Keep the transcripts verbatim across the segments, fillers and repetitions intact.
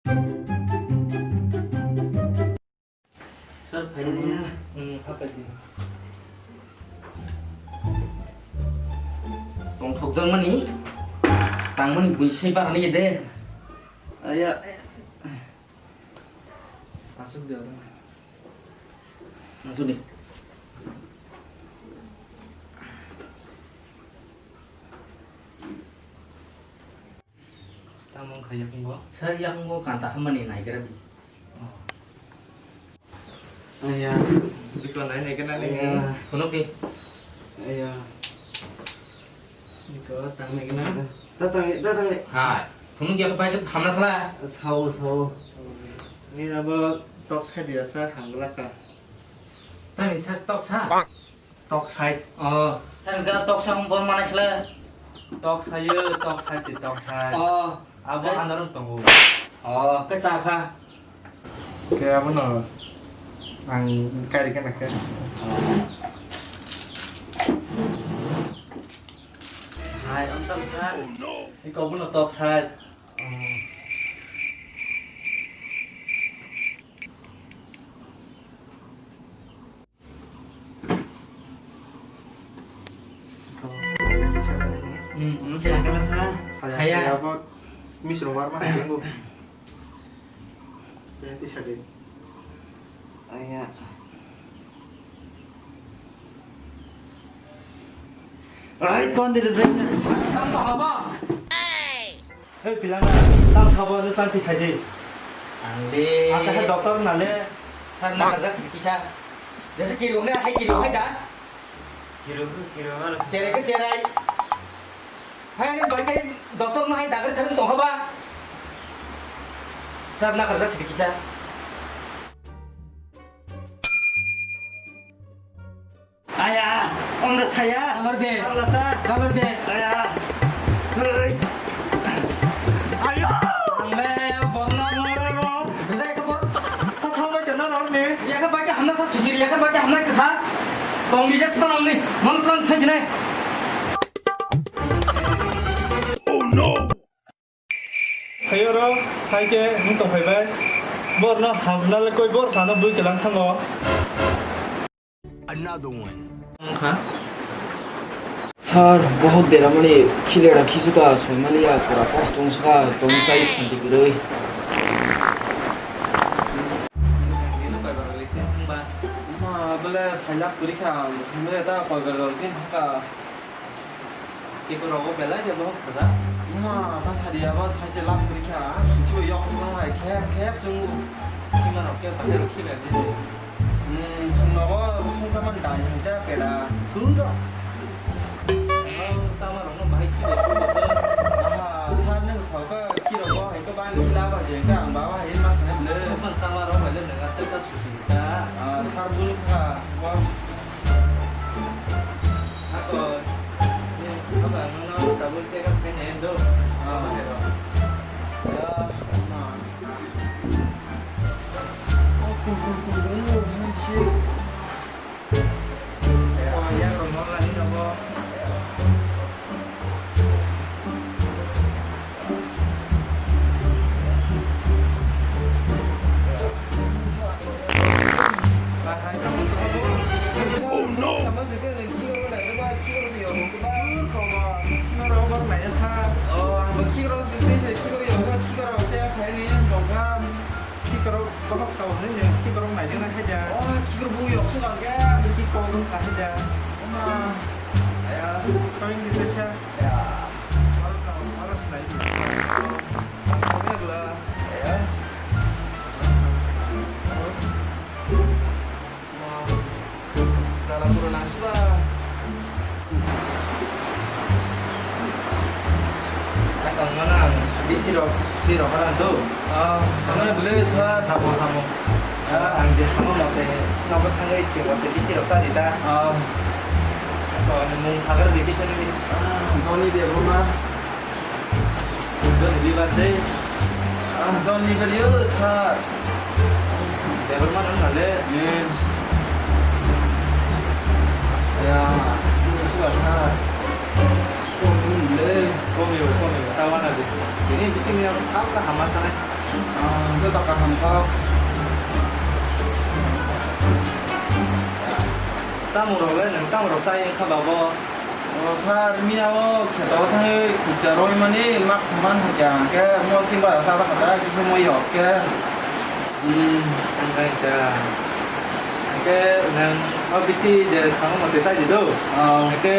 Sir, phaidi. Hmm, hapai di. Tongthokjakmani, tangmani buisai barani de. Aya. Asuk de oro. Asuk de. Tamo wngkha yakungo. Sir, yakungo kanta hammani naigra di. Aya. Bikla nai naigra nai. Aya. Phunuk di. Aya. Niko tang naigra. Ta tang, ta tang. Hai. Phunuk ya bai hamna sala. Sao, sao. Ni abo tok sai dia sa hangla ka. Tani sa tok sa. Tok sai. Oh, tani ga tok sa hum bor mana sila. Tok sai yo, tok sai ti tok sai. Oh. Abo kai- anarok tongo. Oh, ke cha kha. Ke abo no ang kari kana ke. Oh. Hai, om tam sa. Iko abo no tok sai. Oh. Hmm, hmm, sila. Saya, saya apa? Misro warma, tunggu. Nanti sadin. Aya. Ai, ton dile zai. Tang to haba. Hei, pilana, tang sabo no tang thik khai di. Ang di. Ang khe doctor na le. Sir, na kerja sedikit sir. Jasa kiri ne, hai kiri hai da. Kiri, kiri mana? Cherai ke cherai. Hai, ani bari kai doctor no hai dagar tharim tong haba. Sir, na kerja sedikit sir. Aya, onda saya. Galor de. Galor sa. Galor de. Aya. Hei. Ayo. Ang le borno ngoro. Bisa itu bor. Kau tahu macam mana ni? Ya kan baca hamna sa susir, ya kan baca hamna kesa. Tong di jas tong ni. Mon tong thajine. Oh no. Phai oro, phai khe wng tong phai bai. Borno hamna le koi bor sano bui kelang thango. Another one. Wngkha. Sir, bohok deramani khilera khichuka soimaliya pura kosto wngsuka tong chai santi kwrwi. Ma, bole sailak kwrwi kha, saimaliya ta koi bar rok din hakha. Tei borok o belai khe bohok sajak. Ma, ta sadi abo sai se lab kwrwi kha, suichi bai yok nang hai khep khep chwngo. Khima rok khe bahai rok khibai di. Hmm, chwng nogo songchaman dai hai ta peda. Chwng rok. Ang chama rok no bahai khibai chwng rok. Aha, sir nang sao kha khi rok bo hai khe bang khila ba je kha ang ba hai ma sanai le. Chama rok bai le nang aswk ta suichi ta. Ah, sir bul kha. Ako, ni, ako, ano, no, double check up kene, do. Ah. Ano, pero. Ya, ma. Oh, kum, kum, kum, kum, kum, kum, kum. Oh, ya, ko, mo, la, ni, no, bo. Khikrok bohok sao hinwi nwng khikrok naijak nai haida. Oh, khikrok bo yok se nang khe. Bini kok rok kha haida. Oma. Aya. Soring di tesa. Ya. Aro se nai. Aya. Jala pura nangsiba. Asal mana ang bithi rok, si rok hana do. Ah, tamo bole sa. Tamo, tamo. Ah, ang je samo mote, snogo thangai thi mote bithi rok sa di ta. Ah. To ani mung sagar di kisa ni. Ah, Johnny Debbarma. Johnny Debbarma de. Ah, Johnny Debbarma yo, sir. Debbarma nang nale. Yes. Ya, itu sudah, sir. Kok ini le? Kok ini, kok ini? Tawa na de. Ini bising yang apa, hama sana? Ah, joto kaham kok. Chamung rok le nwng tamo rok chai wngkha babo? O sir, miya o kheto thangwi khukcha roi mani mak man hakya hwnkhe mo chingba rok cha kha ta kisa moi yok khe. Hmm. Hwnkhe ta. Hwnkhe nwng o biti je sango mote chai di do. Oh. Hwnkhe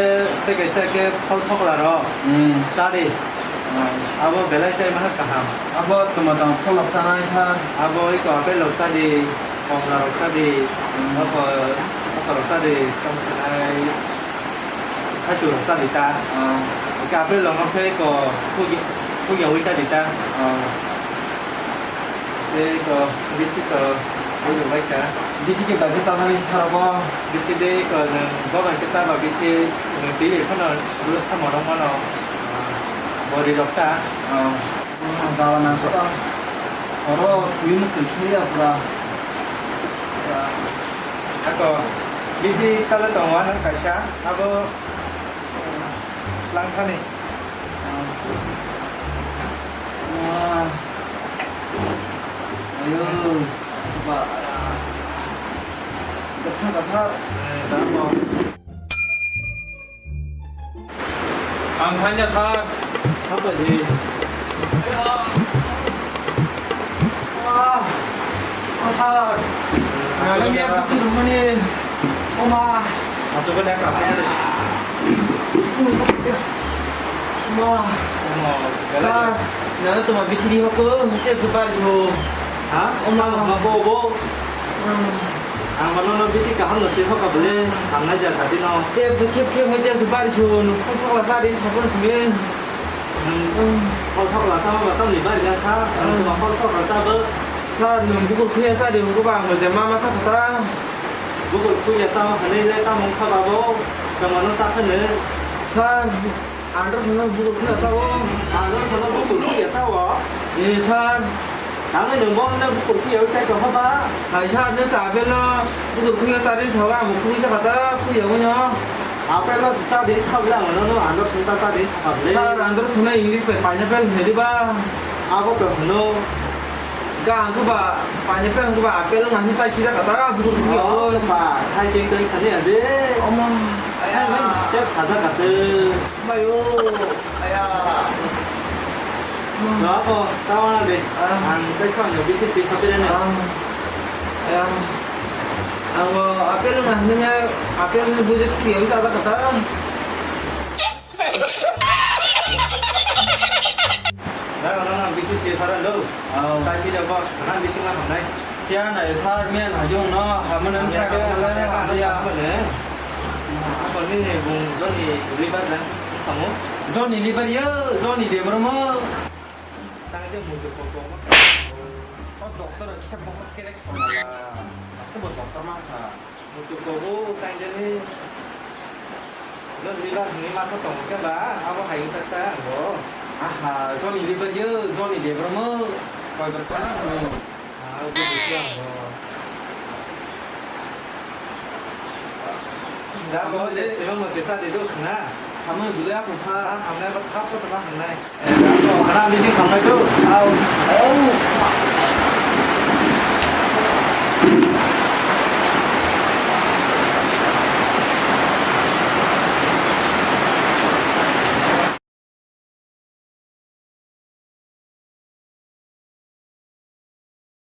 tei kaisa khe phol thokla rok. Hmm. Cha di. Oh. Abo belai chai mano kaham. Abo tamo tamo phol rok chanai sir. Abo iko apple rok cha di, komla rok cha di, hmm, oko, oko rok cha di, tamo sanai. Haichuk rok cha di ta. Ah. Hwnkhe apple rok no khe ko khugya, khugya wi cha di ta. Ah. Tei ko bithi ko wi rok bai cha. Bithi khe bai khe cha thani sir bo. Bithi de ko nwng bo bai khe cha ba bithi nwng twi phano bwrwi tamo rok mano. Ah. Bori rok ta. Ah. Jala nang sota. Oro twi mukti khliya pura. Ako bithi tala tongo nang kaisa. Abo Langthani. Ah. Ayo, coba. Dekat kasar. Eh, dah mau. Ang thanya sir. Apa di? Ah, sir. Nang ni aku tu mana? Oma. Masuk ke dalam kasar. Ma. Sir, nana toma bithi di hoko, mukhe tu bar jo. Ha? Oma. Ma bo bo. Hmm. Ang mano no bithi kaham no se hoka bole, hamnai ja sadi no. Te tu khep khep hai te tu bar jo, no khop khop la sadi sabon sime. Nang khop khop la sama ba tamni bar ja sa, nang toma khop khop la sa bo. Sir, nang bukur khuya sadi, bukur ba ang je mama sa khata. Bukur khuya sa hane le tamung kha ba bo, kamano sa khane. Sir, Andro sono bukur khuya sao. Andro sono bukur khuya sao. Eh, sir. Tangwi nwng bo wngna bukur khuya wi chai tongkha ba? Hai, sir, nw sa apple no bukur khuya chari sao, ang bukur khuya kata khuya wino. Apple no sa di sao lang no, no, andro sono ta sa di sao le. Sir, andro sono English bai pineapple hwnwi ba? Abo to hwno. Ga ang khe ba, pineapple ang khe ba, apple ang khe chai sida kata, bukur khuya. Oh, ba, hai cheng tong thani ade. Omo. Hai, hai, tep saja kate. Mayo, aya. Nako, tawana de. Ah. Ang tei song yo, B T C kapira ne. Ah. Aya. Ang bo apple na hanya, apple ni budget kiri bisa apa kata? Nako, nako, B T C para lo. Ah. Tai pida bo, nang bising ma hamnai. Kya na sir, miya na jong no, hamna sa ka la ya. Apa ni bung Johnny Lever jang kamu? Johnny Lever ya, Johnny Depp mo. Tang je mutu ko ko. Oh, doctor, kisa bahut kerek. Aku buat doctor mah. Mutu ko bu tang je ni. Johnny Lever ni masa tong ke ba, abo hai ta ta bo. Aha, Johnny Lever ya, Johnny Depp mo. Koi ber sana. Ah, udah gitu ya. Da bo je sima mo sisa de do khna. Hamai bule ako sa. Ah, hamai ba thap ko sama hanai. Eh, da bo hana bisi khamai tu. Au. Au.